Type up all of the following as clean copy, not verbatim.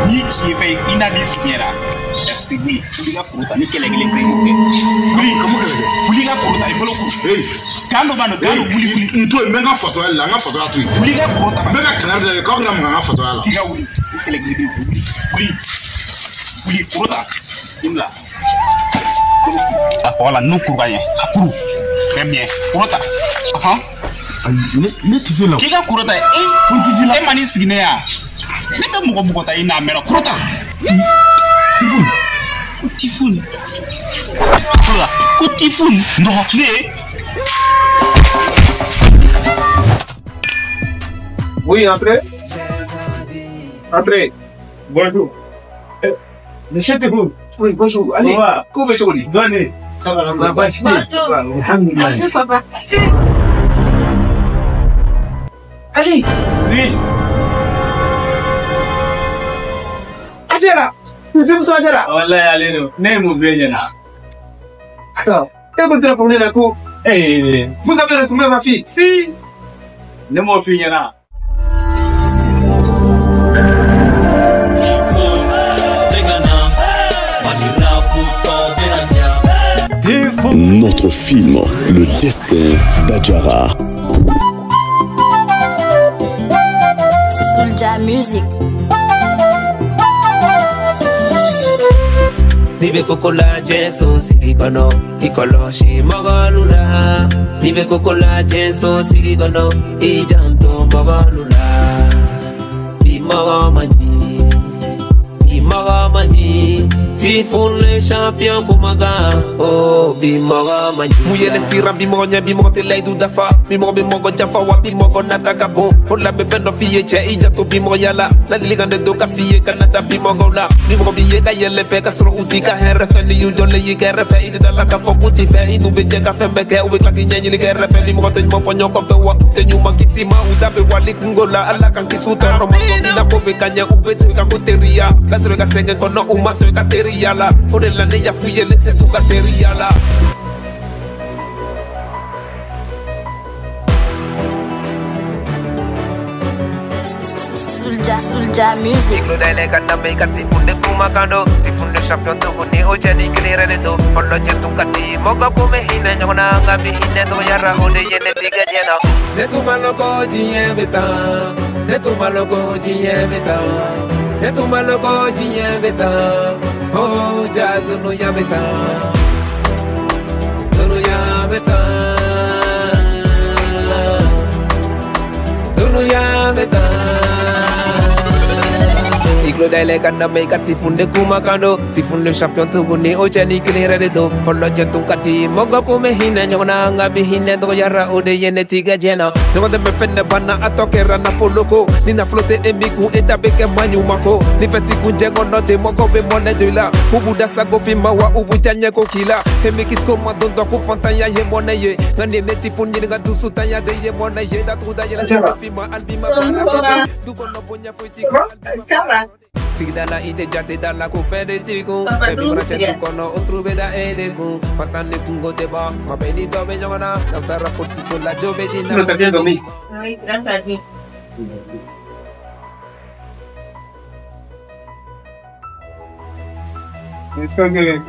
N'i ci ye fɛn ye i n'a b'i sigi ɲɛna. Merci wuli. Wuli ka kuru ta ni kɛlɛ kelen fɛn y'o kɛ. Wuli ka mun kɛlɛ kɛ? Wuli ka kuru ta i bolo kuru. Kan dɔ b'a nɔ kan dɔ wuli wuli. N to yen n bɛ n ka fatɔya la n ka fatɔya to yen. Wuli ka kuru ta. N bɛ ka kangari da ye k'aw kana maga n ka fatɔya la. K'i ka wuli. Ni kɛlɛ kelen bɛ wuli wuli wuli kuru ta. I bila. A voilà n'u kuru ka ɲɛ a kuru. Très bien kuru ta. Ahan. Ayi ne tɛ se la. K'i ka kuru ta e. N tɛ se la. E ma n'i sigi ne yan. Ne bɛ mɔgɔ mɔgɔ ta i n'a mɛnna kuru ta. Tifun. Ko tifun. Kuru ta ko tifun nɔgɔ ne ye. Oui, entrez. Entrez. Bonjour. Monsieur Tifun. Oui, bonjour. Allez, comment vas-tu? Bonne. Ça va, bonjour. Alhamdulillah. Bonjour, papa. Allez. Oui. Adjara. Tu sais Adjara? Wallahi, allez, nous. Ne m'oubliez pas. Attends. Et vous téléphoner d'un coup. Eh. Vous avez retrouvé ma fille? Si. Ne m'oubliez pas. Notre film, Le destin d'Adjara. Soulja Music. Nibe kokola jenso sigi kono ikoloshi mogolula. Nibe kokola jenso sigi kono ijanto mogolula. Bi mogo mani, bi mogo mani. Tifun le champion kumaga, oh bi mogo mani. Muyele siran bi mogo ɲɛ bi mogo tɛ layidu dafa bi mogo bɛ mɔgɔ janfa wa bi mɔgɔ nata ka bon o la n bɛ fɛn dɔ f'i ye cɛ i janto bi mɔgɔya la ladilikan de don ka f'i ye kana da bi mɔgɔw la bi mɔgɔ b'i ye ka yɛlɛ fɛ ka sɔrɔ u t'i ka hɛrɛ fɛ n'i y'u jɔlen y'i kɛrɛfɛ i tɛ da la k'a fɔ k'u t'i fɛ i n'u bɛ jɛ ka fɛn bɛɛ kɛ u bɛ tila k'i ɲɛɲini kɛrɛfɛ bi mɔgɔ tɛ ɲuman fɔ ɲɔgɔn fɛ wa u tɛ ɲuman kisi ma u da bɛ wali kungo la ala k'an kisi u tɔɔrɔ ma i na ko bɛ ka ɲɛ u bɛ to i ka ko teriya ka sɔrɔ i ka sɛgɛn kɔnɔ u ma sɔn i ka teriya la o de la ne y'a f'u ye ne se t'u ka teriya la. Soulja, Soulja Music. Dale kanda me kati funde kuma kando tifunde champion to ni o jani klere de do follo je tu kati mogo ko me hine nyona ngabi hine to yara ode yene tiga jena ne tu maloko jiye beta ne tu maloko jiye beta ne tu maloko jiye beta oh ja dunuya beta dunuya beta dunuya beta. Iglo dale kanda me ka tifunde kuma kando tifunde champion tuguni o jani klere de do follo jentu kati mogo ko me hine nyona ngabi hine do yara ode yene tiga jena no de me fenne bana atokera na foloko ni na flotte emiku etabeke manyu mako ni feti kunje ngono te mogo be mone de la ubuda sago fima wa ubu janye ko kila emikisko madondo ko fantanya ye mone ye ngani ne tifunye nga dusuta ya de ye mone ye da tuda ye na fima albima du kono bonya foti Ça va. Sigida ite jate dala ko fede tiku baby mura kono otrouve da edeko fatane kungo teba ma beni do be nyona na rapport sur la jobe dina. Tu as bien dormi? Oui, grâce à Dieu. Merci. J'espère que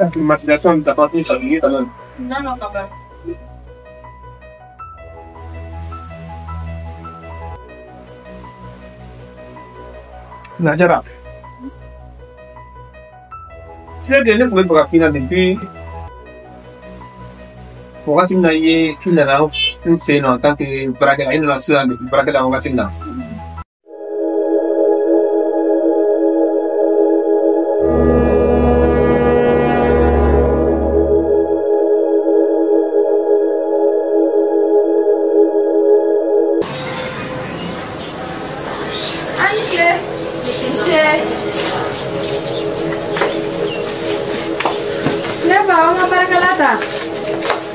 la climatisation ne t'a pas fait fatiguer quand même. Non, non, quand même. Nadjara, tu sais que ne pouvait pas finir depuis wagati min na i ye i nana n fɛ yen nɔ en tant que baarakɛla i nana sisan depuis baarakɛla wagati min na.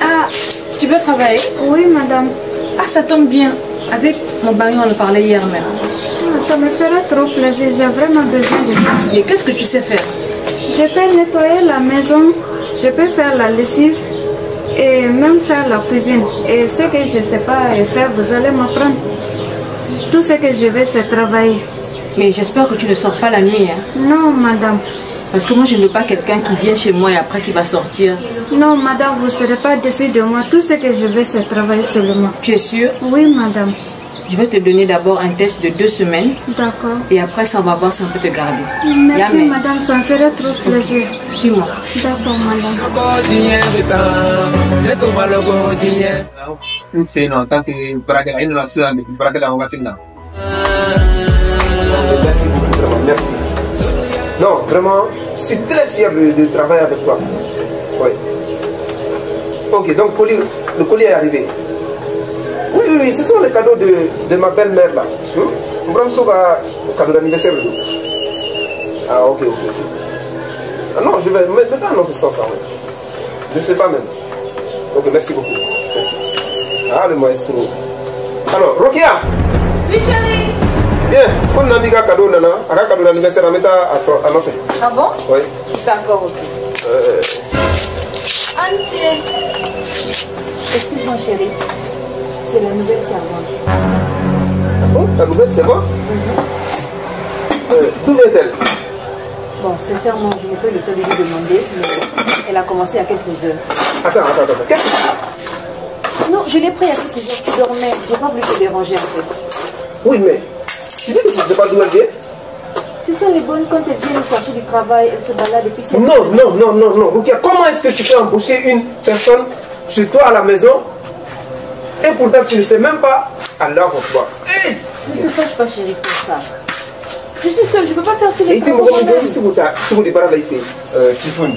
Ah, tu veux travailler? Oui, madame. Ah, ça tombe bien. Avec mon mari, on en parlait hier même. Ah, ça me ferait trop plaisir. J'ai vraiment besoin de ça. Mais qu'est-ce que tu sais faire? Je peux nettoyer la maison, je peux faire la lessive et même faire la cuisine. Et ce que je ne sais pas faire, vous allez m'apprendre. Tout ce que je veux, c'est travailler. Mais j'espère que tu ne sors pas la nuit, hein? Non, madame. Parce que moi, je ne veux pas quelqu'un qui vient chez moi et après qui va sortir. Non, madame, vous ne serez pas déçue de moi. Tout ce que je veux, c'est travailler seulement. Tu es sûre? Oui, madame. Je vais te donner d'abord un test de 2 semaines. D'accord. Et après, ça, on va voir si on peut te garder. Merci, madame, ça me ferait trop plaisir. Okay. Suis-moi. D'accord, madame. Merci beaucoup, vraiment. Merci. Non, vraiment, je suis très fier de travailler avec toi. Oui. Ok, donc le colis est arrivé. Oui, oui, oui, ce sont les cadeaux de ma belle-mère là. Mbramso va cadeau d'anniversaire. Ah, ok, ok. Ah non, je vais mettre pas un autre sens, ça. Je ne sais pas même. Ok, merci beaucoup. Merci. Ah, le maestro. Alors, Rokia. Oui, chérie. Bien, comme on a dit qu'un cadeau, nana, un cadeau d'anniversaire, on met à l'enfer. Ah bon? Oui. D'accord, ok. Anne-Pierre. Excuse-moi, chérie. C'est la nouvelle servante. Ah bon? La nouvelle servante? D'où vient-elle? Bon, sincèrement, je n'ai pas eu le temps de lui demander, mais elle a commencé il y a quelques heures. Attends, attends, attends. Qu'est-ce que... Non, je l'ai pris il y a quelques heures. Tu dormais. Je n'ai pas voulu te déranger, en fait. Oui, mais tu dis que tu ne sais pas d'où elle vient? Ce sont les bonnes quand elles viennent chercher du travail, elles se baladent et puis c'est... Non, non, non, non, non. Rukia, comment est-ce que tu peux embaucher une personne chez toi à la maison et pourtant tu ne sais même pas? Alors, quoi. Hey! Ne te fâche pas, chérie, pour ça. Je suis seule, je ne peux pas faire tous les travaux. Tifoun,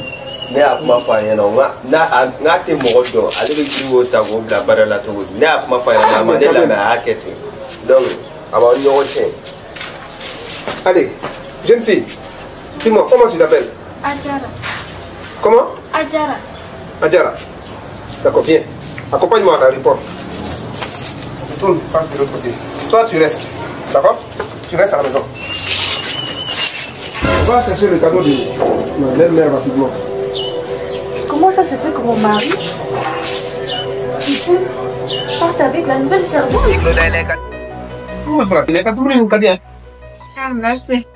ne y'a kuma fɔ a ɲɛna n'a tɛ mɔgɔ dɔn ale bɛ jiri o ta k'o bila baara la cogo di ne y'a kuma fɔ a ɲɛna a ma ne lamɛn a y'a kɛ ten donc a b'aw ni ɲɔgɔn cɛ. Allez, jeune fille, dis-moi, comment tu t'appelles? Adjara. Comment? Adjara. Adjara. D'accord, viens. Accompagne-moi à l'aéroport. Tourne, passe de l'autre côté. Toi, tu restes. D'accord? Tu restes à la maison. On va chercher le cadeau de ma belle-mère rapidement. Comment ça se fait que mon mari, Tifoun, parte avec la nouvelle servante? Ah, merci.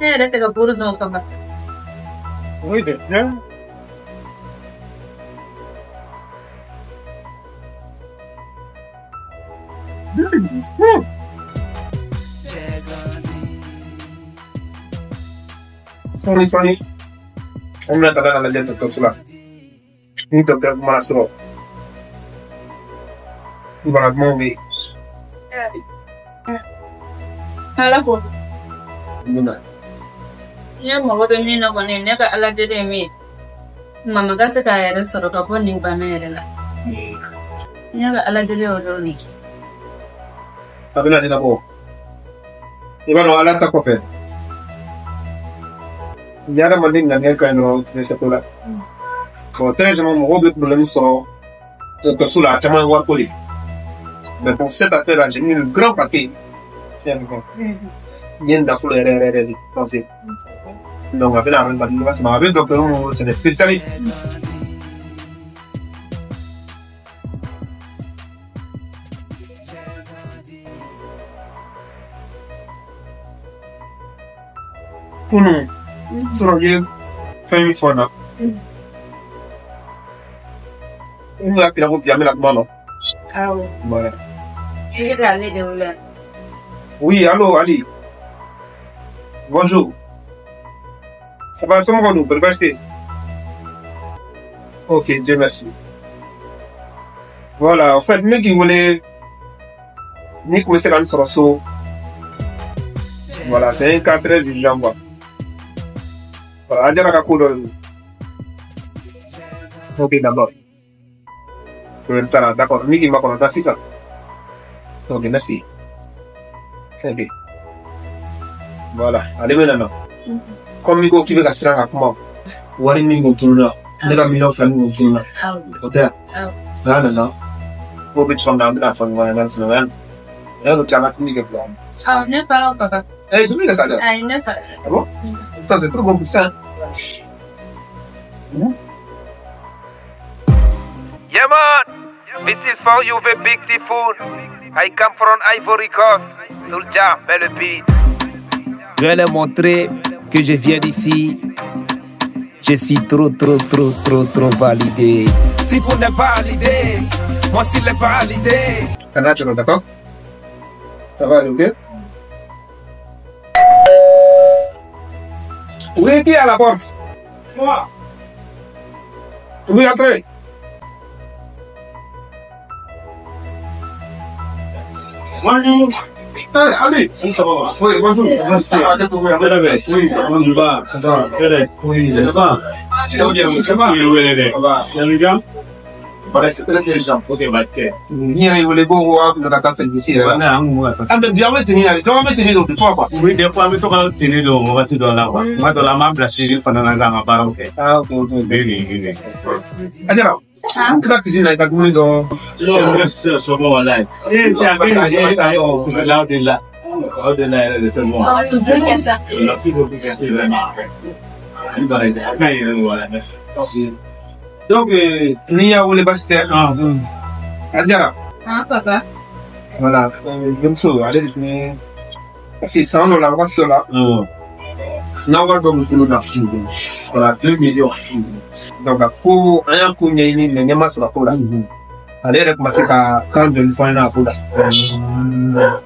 Ne yɛrɛ tɛ ka bolo dɔn ka ban. Oui, bien. Sɔɔni sɔɔni, an bɛna taga ka lajɛ dɔgɔtɔrɔso la. Ni dɔgɔtɔrɔ mana sɔrɔ, bana dumanw bɛ yen. Ala ko. Mun na? Ne mago bɛ min na kɔni, ne ka Ala deli ye min ye, mama ka se k'a yɛrɛ sɔrɔ ka bɔ nin bana yɛrɛ la. Ne ka Ala deli y'o dɔrɔn de ye. A bɛna ɲɛnabɔ. I b'a dɔn Ala ta kɔfɛ, ni hadamaden ŋaniya ka ɲi dɔrɔn tɛ se ko la. Bon, très souvent mɔgɔw bɛ problème sɔrɔ dɔgɔtɔrɔso la, a caman ye wariko de ye. Mais pour cette affaire-là, j'ai mis le grand paquet. N ye nafolo yɛrɛ yɛrɛ yɛrɛ de pensé. Donc a bɛna a bɛ dɔgɔtɔrɔ minnu, c'est des spécialistes. Kunun sɔrɔ ye fɛn min fɔ n na. N y'a f'i ɲɛna ko bi an bɛna kuma nɔ. Awɔ. Voilà. I bɛ k'ale de wele. Oui, allô Ali. Bonjour. Ça va, somɔgɔw dun, kɔri baasi tɛ yen? Ok, Dieu merci. Voilà, en fait, ne k'i wele n'i kun bɛ se ka n sɔrɔ so. Voilà, c'est un cas très urgent quoi. Voilà, Adjara ka ko dɔ de don. Ok, d'abord. Problème t'a la, d'accord. Ni k'i makɔnɔ taa sisan. Ok, merci. Ok. Voilà, ale bɛ na. Comme i ko k'i bɛ ka siran ka kuma, wari min kun tununna, ne ka miliyɔn 2 min kun tununna, o tɛ yan? N'a nana, ko bɛ cogo min na, an bɛna fɔ ɲɔgɔn ɲɛna sinankunya. Y'a caman tun kɛ bila. Ah, ne fa papa. Eh, dumuni kɛ sa dɛ. Ayi, ne fa. Ah bon? Putain, c'est trop bon pour ça. Yeah man, this is for you the big typhoon. I come from Ivory Coast. Soulja, mets le beat. Je vais leur montrer que je viens d'ici. Je suis trop, trop, trop, trop, trop validé. Typhoon est validé. Moi style est validé. Kana tu d'accord? Ça va aller, ok? Oui, qui est à la porte? Moi. Oui, entrez. Bonjour. Hey, allez. Ça va? Oui, bonjour. Merci. Oui, ça va. Ça va. Oui, ça va. Ça va bien, ça va. Oui, oui, oui. Ça va. Ça va bien? Voilà, c'est très intelligent. Ok, bah, ok. Ni yɛrɛ wele ko wa tun bɛ ka taa service yɛrɛ la. An kun bɛ ka taa. An bɛ bi an bɛ tenue na de, dɔw bɛ tenue don des fois quoi. Oui, des fois an bɛ to ka tenue don wagati dɔ la quoi. Tuma dɔ la an b'an bila civil fana na k'an ka baaraw kɛ. Ah, ok, ok. Oui, oui, oui. Adjara, n tɛ ka cuisine na i ka dumuni dɔ. Non, merci, c'est bon, walayi. Eh, tiens, là, de là. O de la yɛrɛ de c'est bon. Merci beaucoup, merci vraiment. I baraji, a ka ɲi yɛrɛ de wala, merci. Donc, n'i y'a wele baasi tɛ. Adjara. Ah, papa. Voilà, denmuso ale de tun ye parce que san dɔ la wagati dɔ la n'a wari dɔ b'u bolo la, voilà, 2 millions. Donc a ko an y'a ko ɲɛɲini mais ɲɛ ma sɔrɔ a ko la. Ale yɛrɛ tun ma se ka kan jɔli fɔ an ɲɛna a ko la.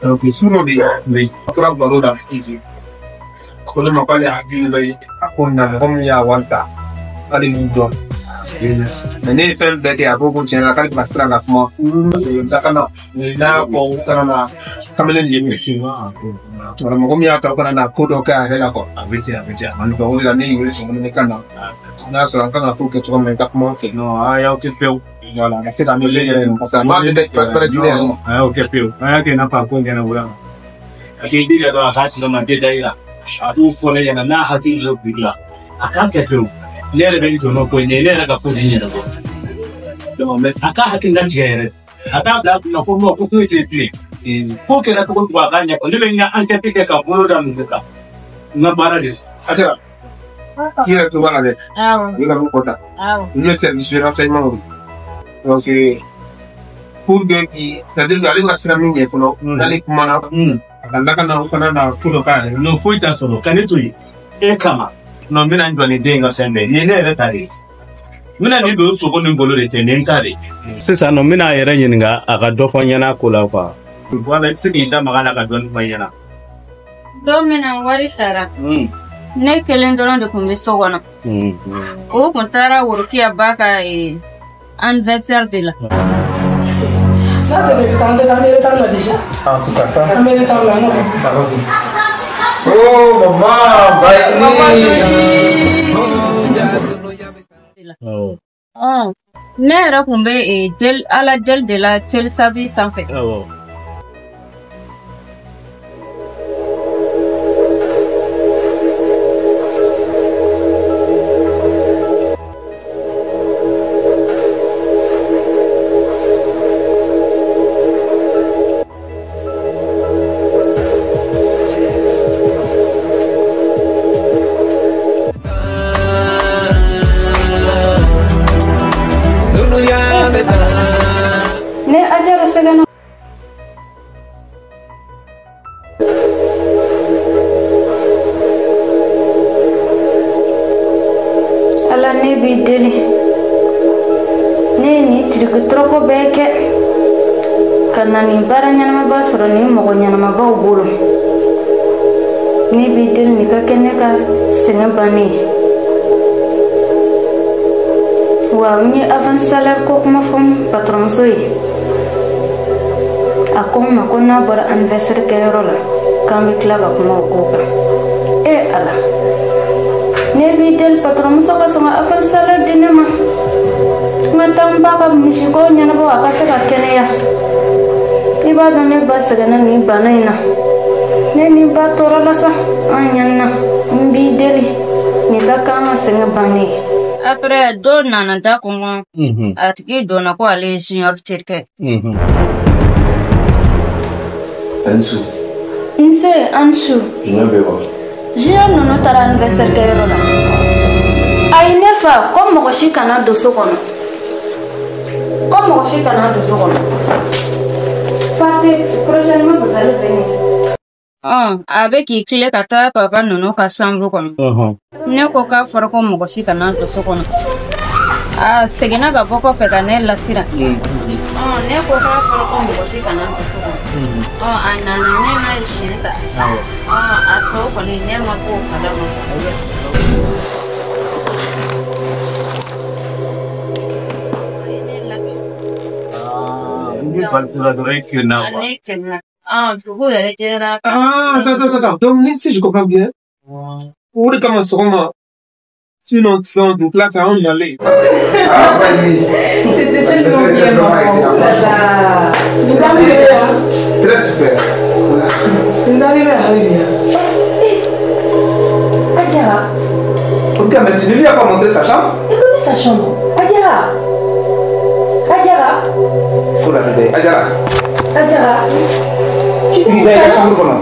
Donc su dɔ bɛ yen, a tora baro la, ko ne ma k'ale hakili bɛ a ko nin na mɔgɔ min y'a wari ta k'ale y'u dɔn. Mais ne ye fɛn bɛɛ kɛ, a ko ko tiɲɛ na k'ale tun ka siran ka kuma parce que lakana n'a fɔ u kana na kamalen de fɛ. Wala mɔgɔ min y'a ta u kana na ko dɔ kɛ a yɛrɛ la quoi. A bɛ ten, a bɛ ten, a ma nɔgɔn. Donc o de la ne y'i wele sɔgɔma ne ka na n'a sɔrɔ an kan ka ko kɛ cogo min na i ka kuma an fɛ. Non, a y'aw kɛ pewu. Voilà, ka se ka min yɛrɛ parce que a m'a bɛɛ bɛɛ lajɛlen yɛrɛ ma. A y'aw kɛ pewu. A y'a kɛ i n'a fɔ a ko ɲɛnabɔra. A k'i jija dɔrɔn a k'a sigi ma tɛ da i la. A b'o fɔ ne ɲɛna n'a hakili bɛ biri la. A k'a kɛ pewu. Ne yɛrɛ bɛ n jɔ n'o ko ye, ne yɛrɛ ka ko de ɲɛnabɔ. Donc mais a k'a hakili latigɛ yɛrɛ. A t'a bila a kunna ko non ko foyi tɛ bilen. Ko kɛra cogo o cogo a k'a ɲɛfɔ. Ne bɛ n ka enquête kɛ ka bolo da ninnu kan. N ka baara de. Adjara, k'i yɛrɛ to b'a la dɛ. Awɔ. U bɛ ka min kɔ ta. Awɔ. Olu ye service de renseignement de. Donc pour que k'i c'est à dire que ale bɛ ka siran min ɲɛ fɔlɔ n'ale kumana a ka lakana u kana na ko dɔ k'a yɛrɛ. Non, foyi t'a sɔrɔ. Ka ne to yen. E kama. Non, n bɛna n jɔ ni den in ka fɛn bɛɛ ye. Nin ye ne yɛrɛ ta de ye. N bɛna nin don sogo ni golo de cɛ, nin ye n ta de ye. Sisan nɔ, n bɛna a yɛrɛ ɲininka a ka dɔ fɔ n ɲɛna a ko la quoi. Voilà, i bɛ se k'i da maga a la ka dɔɔni fɔ n ɲɛna. Don min na wari taara, ne kelen dɔrɔn de tun bɛ so kɔnɔ. O kun taara Worokiya ba ka anniversaire de la. Là, t'es en retard là déjà. En tout cas, ça. En retard là, non. Allons-y. Oh, maman, bye. Ɔ, ne yɛrɛ kun bɛ del ala deli de la tel sabi sanfɛ. Awɔ. Ne Adjara sɛgɛnna. Ala, ne b'i deli, ne ye nin tiriki tɔrɔkɔ bɛɛ kɛ ka na nin baara ɲɛnamaba sɔrɔ nin mɔgɔ ɲɛnamabaw bolo. Ne b'i deli nin ka kɛ ne ka sɛgɛn bannen ye. Wa n ye avance salaire ko kuma fɔ n patɔrɔnmuso ye. A ko n ma ko n'a bɔra anniversaire kɛyɔrɔ la k'an bɛ tila ka kuma o ko kan. E Ala, ne b'i deli patɔrɔnmuso ka sɔn ka avance salaire di ne ma, n ka taa n ba ka misiko ɲɛnabɔ a ka se ka kɛnɛya. I b'a dɔn ne ba sɛgɛnna nin bana in na, ne ni ba tɔɔrɔ la sa an ɲanina. N b'i deli nin ka k'an ka sɛgɛn bannen ye. Après, dɔ nana da kɔngɔ, a tigi donna ko ale ye junior terikɛ. Ansu. Nse Ansu. Junior bɛ wa? Junior ninnu taara anniversaire kɛyɔrɔ la. Ayi ne fa, ko mɔgɔ si kana don so kɔnɔ. Ko mɔgɔ si kana don so kɔnɔ. Partez, prochainement vous allez venir. A bɛ k'i tile ka taa papa ninnu ka chambre kɔnɔ. Ne ko k'a fɔra ko mɔgɔ si kana don so kɔnɔ. A seginna ka bɔ kɔfɛ ka ne lasiran. Ne ko k'a fɔra ko mɔgɔ si kana don so kɔnɔ. A nana ne ma siɲɛ ta. A tɔ kɔni ne ma k'o kalama. Ah, attends, attends, attends. Donc, si je comprends bien, pour le commencement, sinon, donc là, ça va y aller. Ah, oui. C'était tellement bien, maman. Là, très super. C'est arrivé à bien. Adjara. Ok, mais tu ne lui as pas montré sa chambre? Elle connaît sa chambre. Adjara. Adjara. Faut la réveiller. Adjara. Adjara. Tu es la chambre comment?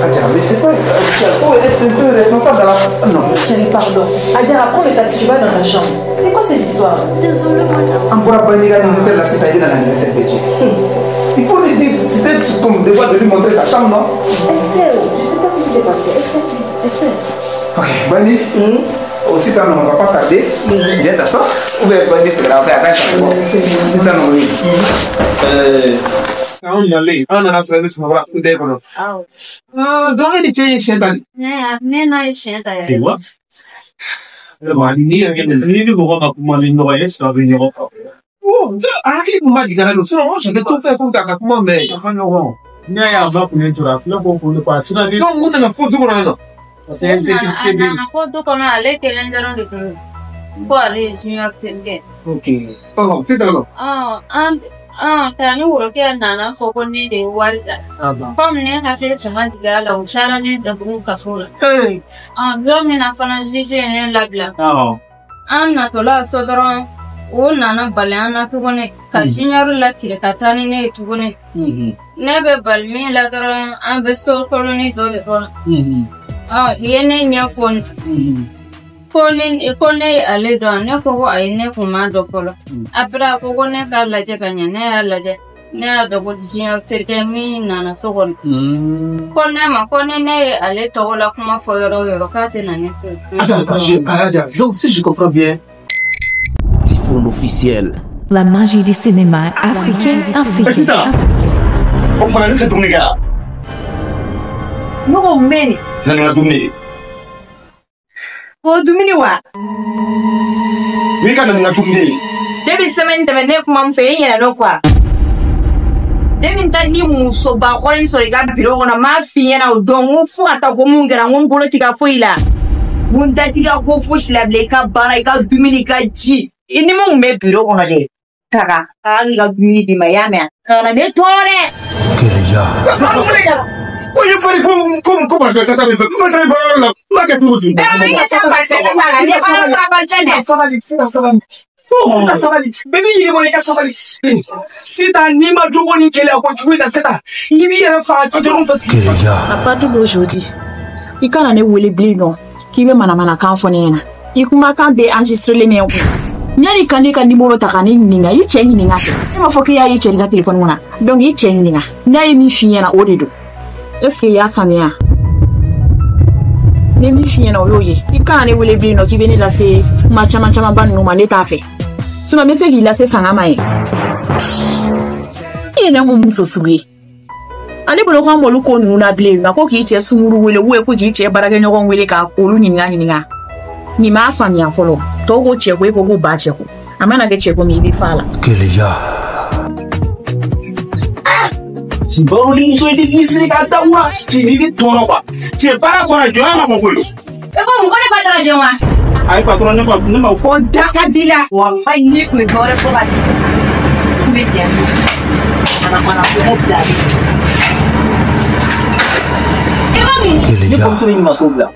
Adjara, mais c'est pas. Il faut être un peu responsable dans la. Non. Chérie, pardon. Adjara, prends le taxi, tu vas dans ta chambre. C'est quoi ces histoires? Désolée, madame. Encore pas une anniversaire là, c'est ça, il est dans l'anniversaire petit. Il faut lui dire, c'était ton devoir de lui montrer sa chambre, non? Elle sait, je sais pas ce qui s'est passé. Elle sait, elle sait. Ok, Bani. Aussi, ça, non, on va pas tarder. Viens t'asseoir. Ou bien, Bani, c'est là, attends, c'est ça, non, oui. On y allait, on a service, on va foutre. Ah, donc, elle est chez elle. Tu vois? Oh, sinon, je vais tout faire pour que mais. Donc, on a photo parce que Ok. Oh, c'est ça. Ah, ni worokɛ nana fɔ ko ne de ye wari ta. Komi ne hakili tun ma jigin a la, u taara ne datugu kaso la. Don min na fana juge ye ne labila. An natɔla so dɔrɔn, o nana bali an na tuguni ka junior lafili ka taa ni ne ye tuguni. Ne bɛ bali min la dɔrɔn, an bɛ so koloni dɔ de kɔnɔ. U ye ne ɲɛfɔ ko ne ye ale dɔn, ne ko ko ayi ne kun m'a dɔn fɔlɔ. Après a ko ko ne k'a lajɛ ka ɲɛ, ne y'a lajɛ, ne y'a dɔn ko junior terikɛ min nana so kɔnɔ. Ko ne ma ko ni ne ye ale tɔgɔ la kuma fɔ yɔrɔ o yɔrɔ k'a tɛ na ne to. Attends, attends, donc si je comprends bien, Typhoon officiel. La magie du cinéma africain, africain. Sisan, o kumana ne tɛ dumuni kɛ la. Ne ko mun bɛ nin? Na ni n ka dumuni ye. O dumuni wa? N'i ka na ni n ka dumuni ye. Depuis semaine tɛmɛ ne ye kuma min fɛ e ɲinɛ n'o kɔ wa? Depuis n taara ni musoba kɔrɔ in sɔrɔ i ka biro kɔnɔ n m'a f'i ɲɛna o don n ko fo ka taa ko mun kɛra n ko n bolo t'i ka foyi la. N ko n da t'i ka ko fosi la bilen i ka baara i ka dumuni i ka ji. I ni mun bɛ biro kɔnɔ dɛ? Taga a k'i ka dumuni d'i ma i y'a mɛn ka na ne tɔɔrɔ dɛ. Keleya. Ko ye bari ko ko parfait kasa bɛ fɛ ko taara baarayɔrɔ la n b'a kɛ cogo di. Bɛɛ bɛ ka parfait kasa la ne baara la parfait dɛ. Sabali sabali. Ka sabali bɛɛ b'i yiri bɔ i ka sabali. Sisan n'i ma jogo ni gɛlɛya kojugu in na sisan i b'i yɛrɛ faga dɔrɔn parce que. À partir d'aujourd'hui, i kana ne wele bilen nɔ k'i bɛ manamanakan fɔ ne ɲɛna. I kumakan bɛɛ enregistré mɛ kun. Yanni ka ne ka numéro ta ka ne ɲininka, i cɛ ɲininka kɛ. Ne m'a fɔ k'i y'a ye cɛ ka téléphone kɔnɔ. Donc i cɛ ɲininka. N'a ye min f'i ɲɛna o de don. Est-ce que i y'a faamuya? Ne min f'i ɲɛna o y'o ye. I kana ne wele bilen nɔ k'i bɛ ne lase kuma caman camanba ninnu ma, ne t'a fɛ. Sinon n bɛ se k'i lase fanga ma ye. I ye ne ko muso sugu ye. Ale bolo k'an m'olu ko ninnu na bilen nɔ, ko k'i cɛ sunkuru wele ou ko k'i cɛ baarakɛɲɔgɔn wele ka olu ɲininka ɲininka. Nin m'a faamuya fɔlɔ. Tɔw ko cɛ ko e ko ko ba cɛ ko. A mana kɛ cɛ ko min i bɛ fa la. Keleya. Baro ni muso ye ni ka da wa cɛ ni ne tɔɔrɔ quoi cɛ baara kɔnɔ jɔnya ma fɔ koyi. E ko mun ko ne ba taara jɛn wa? Ayi patron ne ma fɔ. O da ka di la. Walayi n'i kun ye dɔ wɛrɛ fɔ ka di. N bɛ jɛn. Mana mana ko bila de. E ko mun? Ne bamuso bɛ ɲumanso bila.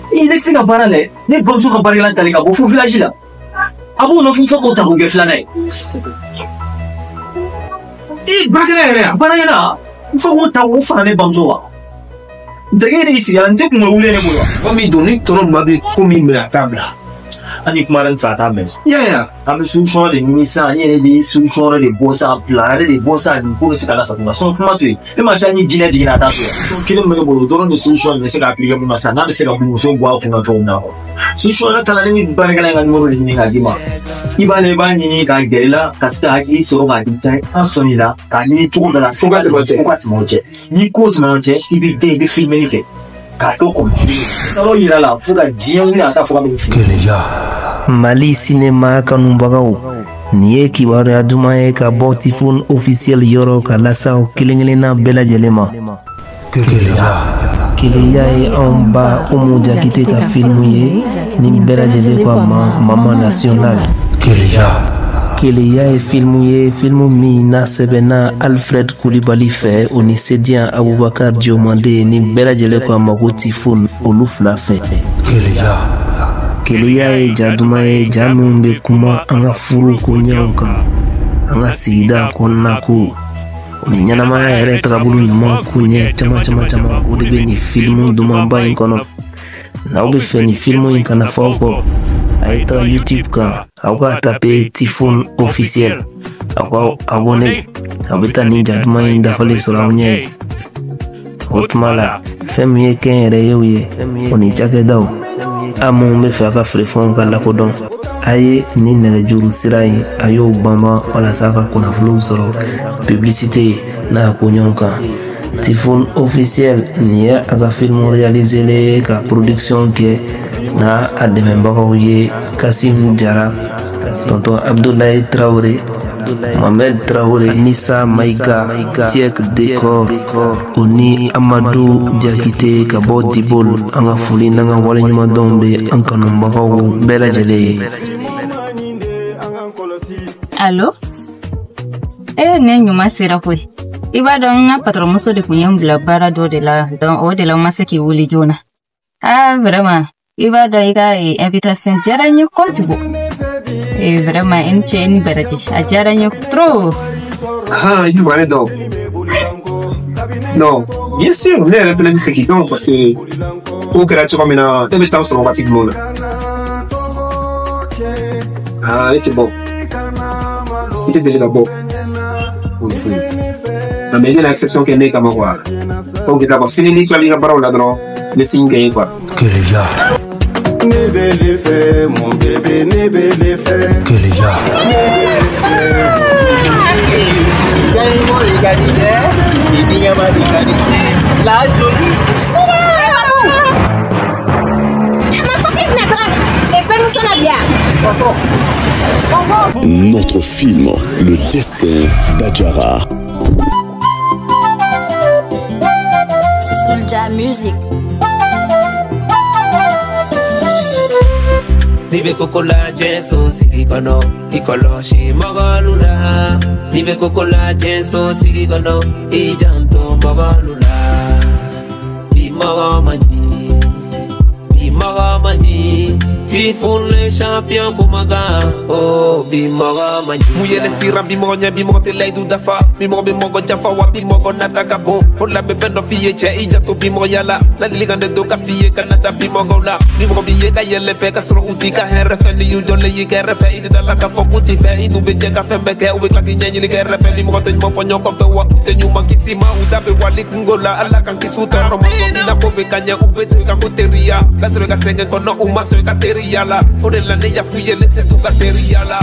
I ne tɛ se ka baara lajɛ ne bamuso ka baarakɛla tali ka bɔ fo village la. A b'o nɔfɛ fo k'o ta k'o kɛ filanan ye. I baarakɛla yɛrɛ yan. Baarakɛla n fɔ k'o ta k'o fara ne bamuso kan. N terikɛ de y'i sigi a la n tɛ kunkolo wuli ne bolo. Mɔgɔ min don ni tɔnɔ maa bɛ ko min minɛ a t'a bila. Hali ni kuma n fɛ a t'a mɛn. I y'a ye wa. An bɛ solution de ɲini sisan n yɛrɛ bɛ solution de bɔ sisan plan yɛrɛ de bɔ sisan nin ko bɛ se ka lasago nka sɔn kuma to yen e ma fɛn ni jinɛ jiginna a t'a to yen. Kelen min bɛ ne bolo o dɔrɔn de solution de bɛ se ka appliquer mun na sisan n'a bɛ se ka muso bɔ a kunna cogo min na. Solution yɛrɛ taara ne bɛ baarakɛla in ka numéro de ɲini k'a d'i ma. I b'ale i b'a ɲini k'a gɛrɛ i la ka se ka hakili sɔrɔ k'a di an sɔn i la k'a ɲini cogo dɔ la fo ka tɛmɛ o cɛ fo ka tɛmɛ o cɛ n'i ko tɛmɛna o cɛ i bɛ den i bɛ filmeli kɛ k'a kɛ komi yɔrɔ yira la fo ka diɲɛ wuli a ka fɔ ka bɛ Keleya. Mali sinema kanubagaw nin ye kibaruya duman ye ka bɔ Tifon officiel yɔrɔ ka lase aw kelen kelenna bɛɛ lajɛlen ma. Keleya. Keleya ye anw ba Umu Jakite ka filimu ye ni bɛɛ lajɛlen ko a ma Mama National. Keleya. Keleya ye filimu ye filimu min n'a sɛbɛnna Alfred Kulibali fɛ o ni Sedian Abubakar Diomande ni bɛɛ lajɛlen ko a ma ko Tifon olu fila fɛ. Keleya. Keleya ye ja duman ye ja min bɛ kuma an ka furu koɲɛw kan an ka sigida kɔnɔna ko o ni ɲɛnamaya yɛrɛ tagabolo ɲuman koɲɛ caman caman caman o de bɛ nin filimu dumanba in kɔnɔ. N'aw bɛ fɛ nin filimu in kana fɔ aw kɔ a ye taga YouTube kan aw k'a tape Tifon officiel aw k'aw abonné aw bɛ taa nin ja duman in dafalen sɔrɔ aw ɲɛ ye. O tuma la fɛn min ye kɛnyɛrɛyew ye o ni cakɛdaw a minnu bɛ fɛ a ka feerefɛnw ka lakodɔn a ye nin nɛgɛjuru sira in a y'o banban walasa ka kunnafoniw sɔrɔ publicité n'a koɲɛw kan. Tifon officiel nin ye a ka film réalisé ye ka production kɛ n'a a dɛmɛbagaw ye Kasim Jara, Tonton Abdoulaye Traoré, Mohamed Traoré, Nissa Maïga, Tiek Décor o ni Amadou Diakité ka bɔ Dibol. An ka foli n'an ka waleɲumandɔnw bɛ an kanubagaw bɛɛ lajɛlen ye. Allo? Ne ɲuman sera koyi. I b'a dɔn n ka patɔrɔnmuso de kun ye n bila baara dɔ de la donc o de la n ma se k'i wuli joona. Ah vraiment i b'a dɔn i ka invitation diyara n ye kojugu. Vraiment i ni ce i ni baraji a diyara n ye trop. Ah, i b'a dɔn. Non, bien sûr, ne yɛrɛ fɛnɛ bɛ fɛ k'i dɔn parce que ko kɛra cogo min na ne bɛ taa sɔrɔ waati jumɛn na. Ah, e tɛ bɔ. I tɛ deli ka bɔ. Non, mais il y a l'exception qui est née comme quoi. Ok, d'accord. Si ni tu as la parole là, non, le signe gagne quoi. Keleya. Mon bébé, Keleya. Notre film, Le destin d'Adjara. Soulja Music. Nibe kokola jenso sigi kono ikoloshi mogolula. Nibe kokola jenso sigi kono ijanto mogolula. Bi mogo mani, bi mogo mani. Tifon le champion kumaga, oh bi mogo mani. Muyele siran bi mɔgɔ ɲɛ bi mɔgɔ tɛ layidu dafa bi mɔgɔ bɛ mɔgɔ janfa wa bi mɔgɔ nata ka bon o la n bɛ fɛn dɔ f'i ye cɛ i janto bi mɔgɔya la ladilikan de don ka f'i ye kana da bi mɔgɔw la bi mɔgɔ b'i ye ka yɛlɛ fɛ ka sɔrɔ u t'i ka hɛrɛ fɛ ni y'u jɔlen y'i kɛrɛfɛ i tɛ da la k'a fɔ k'u t'i fɛ i n'u bɛ jɛ ka fɛn bɛɛ kɛ u bɛ tila k'i ɲɛɲini kɛrɛfɛ ni mɔgɔ tɛ ɲuman fɔ ɲɔgɔn fɛ wa u tɛ ɲuman kisi ma u da bɛ wali kungo la ala k'an kisi u tɔɔrɔ ma min na ko bɛ ka ɲɛ u bɛ to i ka ko teriya ka sɔrɔ i ka sɛgɛn kɔnɔ u ma sɔn i ka teriya la o de la ne y'a f'u ye ne se t'u ka teriya la.